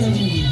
Allah!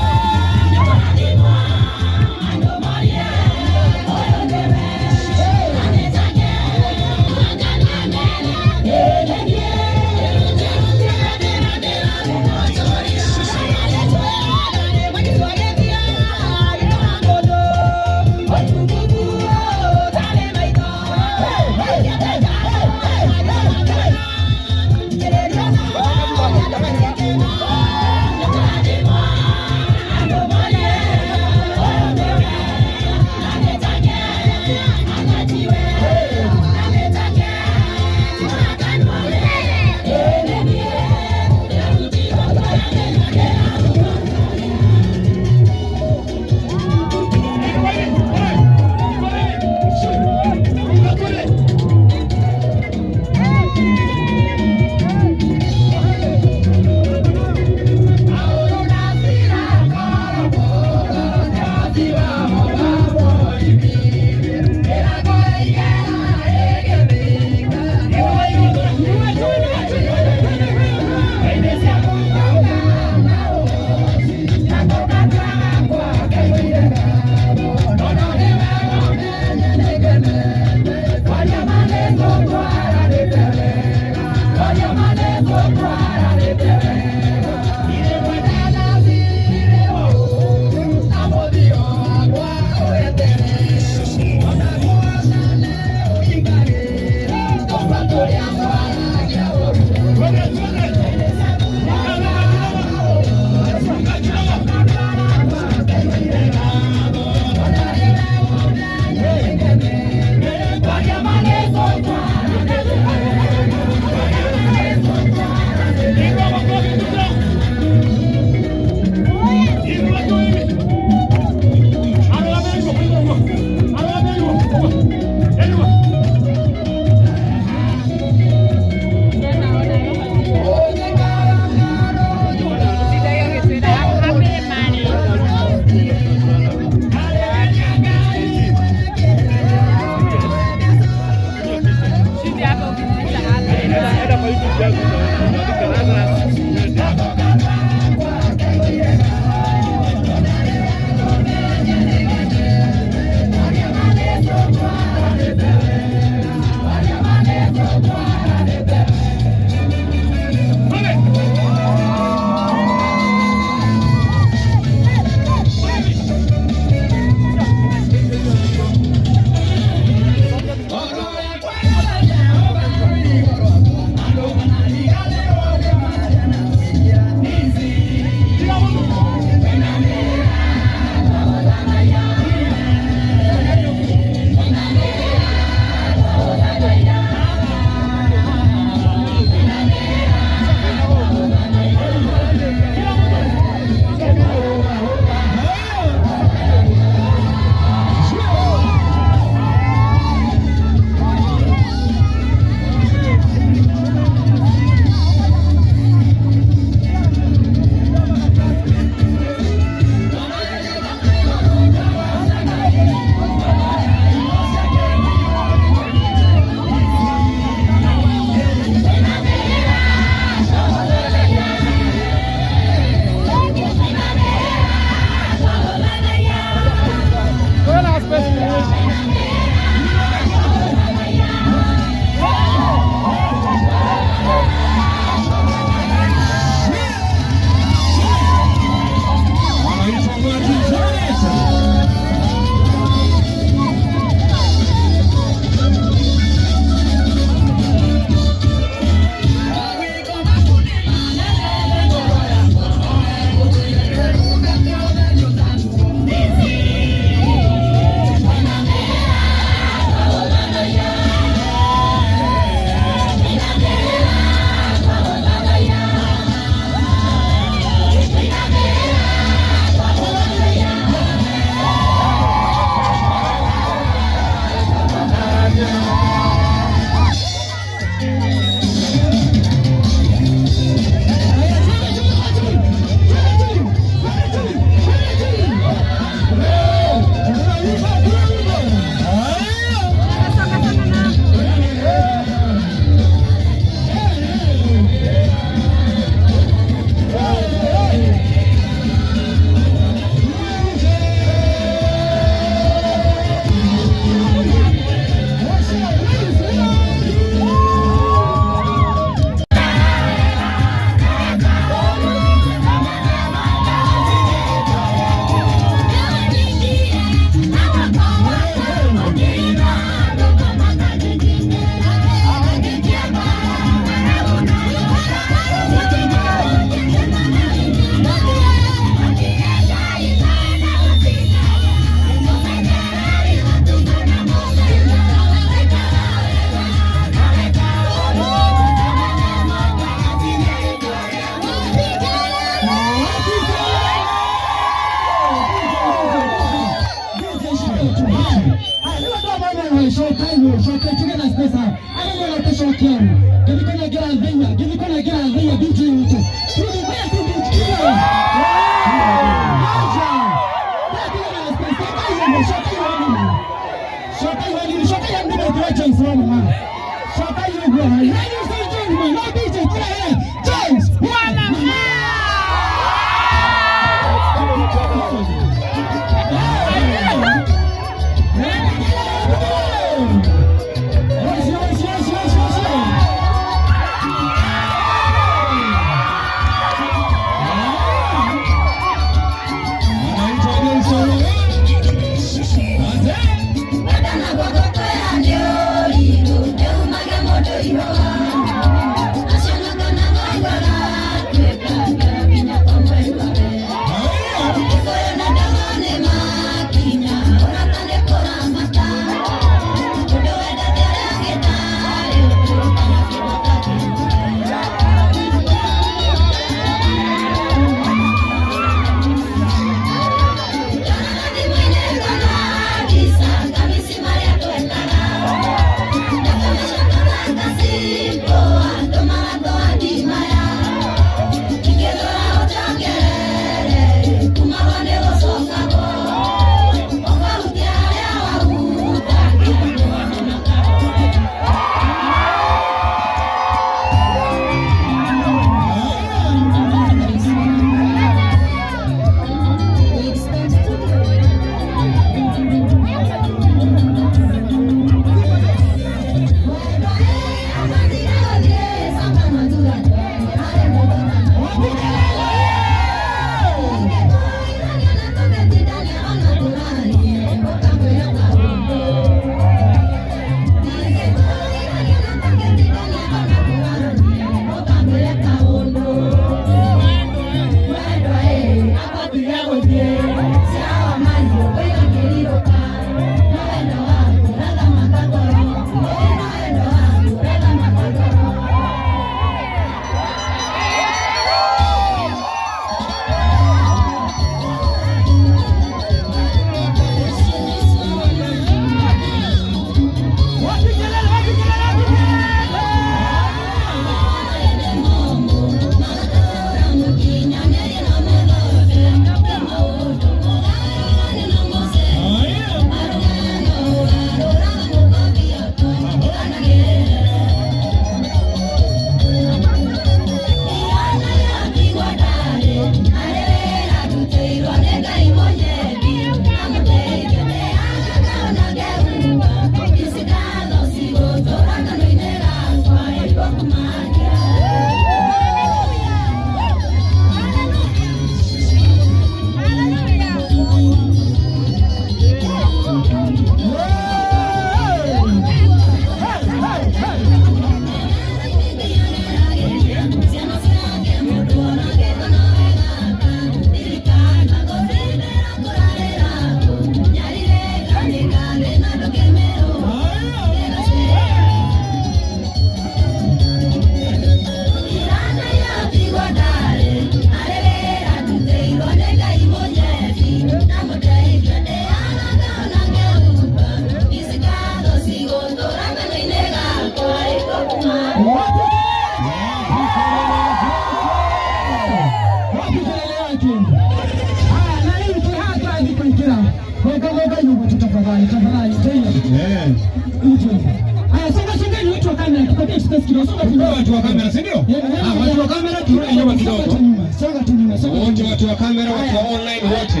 Kidogo, songa tu nyuma. Watu wa kamera, si ndio? Ah, watu wa kamera turudi nyuma kidogo. Songa tu nyuma, songa. Wote watu wa kamera, watu wa online wote.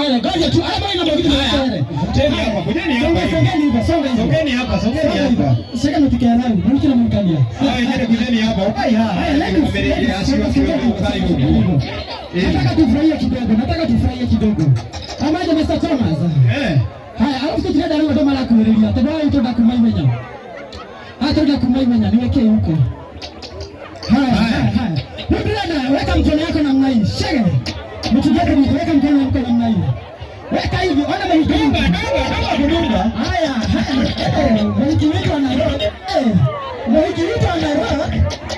Haya, Vuteni hapa, kujeni hapa. Songeni hivyo, songa hivyo. Songeni hapa, songeni hapa. Shika nutikia nani? Mtu namwangalia. Hao wengine kujeni hapa. Ukai Haya, ladies, ladies, hapa. Nataka tufurahie kidogo, nataka tufurahie kidogo. Amaje Mr. Thomas? Eh. Haya, alafu tutirenda rĩu andũ marakuhĩrĩria tondũ haha tũrenda kuma ihenya. Haha tũrenda kuma ihenya, niwekee huko. Haya, haya, haya. Rĩu ndĩrenda weka mkono yako namna hii. Shege. Mchungaji mtu weka mkono wako namna hii. Weka hivi, ona mahiki. Dunga, dunga, dunga kudunga. Haya, haya. Mahiki wetu ana rock. Mahiki wetu ana rock.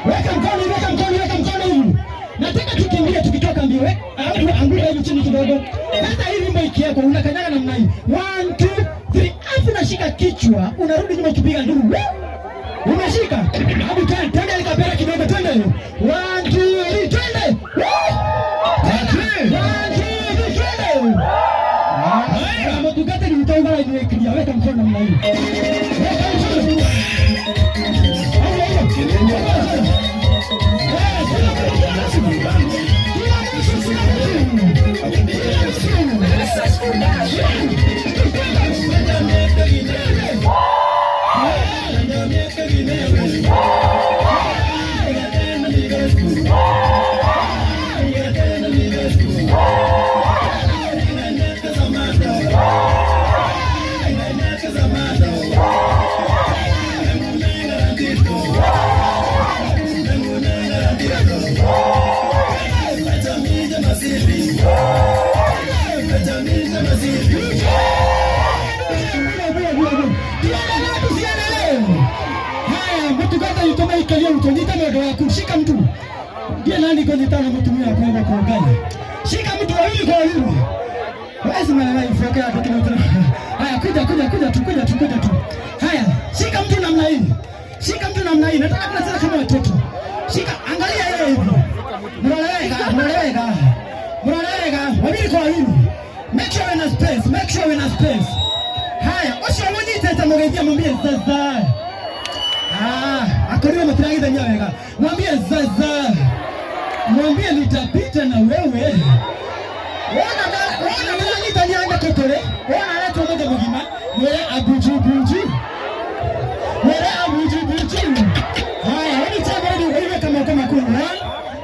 Weka mkono, weka mkono, weka mkono hivi. Nataka tukimbie tukitoka mbio. Alafu anguka hivi chini kidogo. Sasa hii wimbo ikiwekwa unakanyaga namna hii. 1 2 3. Alafu unashika kichwa, unarudi nyuma ukipiga nduru. Umeshika. Hebu twende, twende likapera kidogo, twende. 1 2 3, twende. 1 2 3, twende. Haya, mtugate ni mtonga wa niwekilia, weka mkono namna hii. Weka mkono. Haya, haya. Eh, kila mtu, kila mtu. Kila mtu, kila mtu. Haya, mtukata yutoma ikalia utonyita modo waku shika mtu. Ndiye nani kwa nitana mtumia kwenda kuungana. Shika mtu wawili kwa wawili. Wezi mwana life yake hapo kidogo. Haya, kuja kuja kuja tu kuja tu kuja tu. Haya, shika mtu namna hii. Shika mtu namna hii. Nataka tunacheza kama watoto. Shika, angalia yeye hivi. Mnaeleweka, mnaeleweka. Mnaeleweka, wawili kwa wawili. Make sure una space, make sure una space. Haya, ucio munyitete mugeithie mwambie zaza. Ah, akorire mutiragithania wega. Mwambie zaza. Mwambie nitapita na wewe. Wona wona ndĩranyitania na kũtũrĩ. Wona aretwo mũndũ mũgima. Mwĩre abuju buju. Mwĩre abuju buju. Haya, hebu cheza ready, weka mkono mako. 1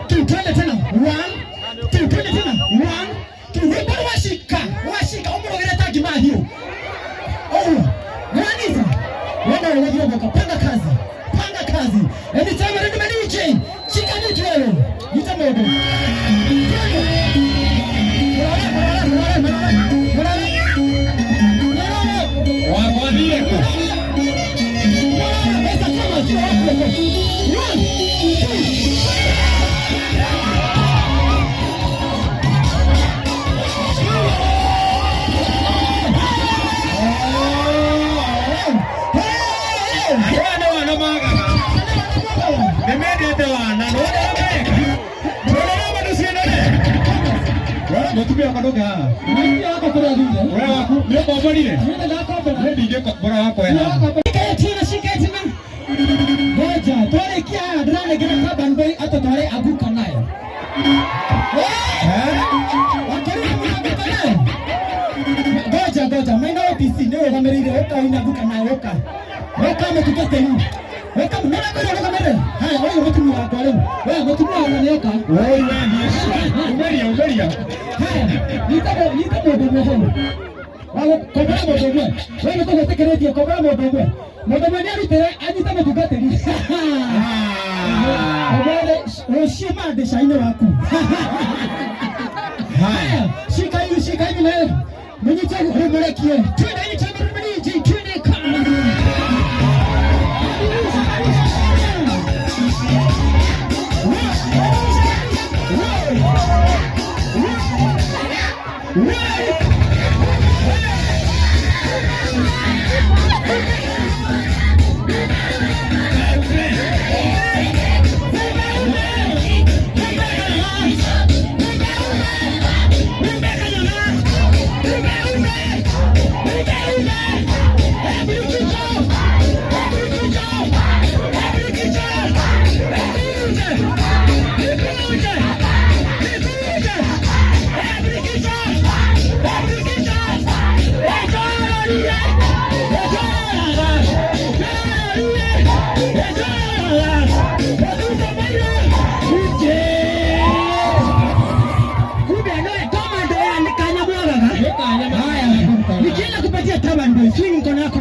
2, twende tena. 1 2, twende tena. 1 2, wimbo washika. Washika umurogere tagi mahiũ. Oh, mwanisa. Wana wanavyoboka, panga kazi. Panga kazi. Anytime ready, my DJ. Shika mtu wewe. Nita modo. Wakwambie ku. One, two. Wana wana magaga. Nimendete wana, no ndameka. Ndorera maducienere. Wewe mutumia wakwa ndũke haha. Wewe waku nĩ ũkomborire? Niĩ ndingĩkombora wakwa ĩ haha. Ngoja, twarikia haha ndĩranengera Urban Boy atũtware anguka nayo. Wakorire mũranguka nayo? Ngoja, ngoja, maina OPC nĩ ũrũgamĩrĩire ũka wĩna anguka nayo ũka. Ũka mũtungatĩri. Ũka, nĩ ũrakwĩrwo ũrũgamĩrĩre? Haya, ũyũ mũtumia wakwa rĩu. We, mũtumia wakwa nĩ oka. Woi we ndiĩ. Umeria, umeria. Haya, nyita nyita mũndũ ũmwe hau. Kombora mũndũ ũmwe. We nĩ tũgwĩtĩkĩrĩtie kombora mũndũ ũmwe. Mũndũ ũmwe nĩarutĩre anyite mũtungatĩri. Ũmũthĩ rũciũ mandĩca-inĩ waku. Haya, shika hivi, shika hivi nawe. Mwenyekiti umrekie. Twende hivi, twende hivi, twende kama. Swing mkono yako.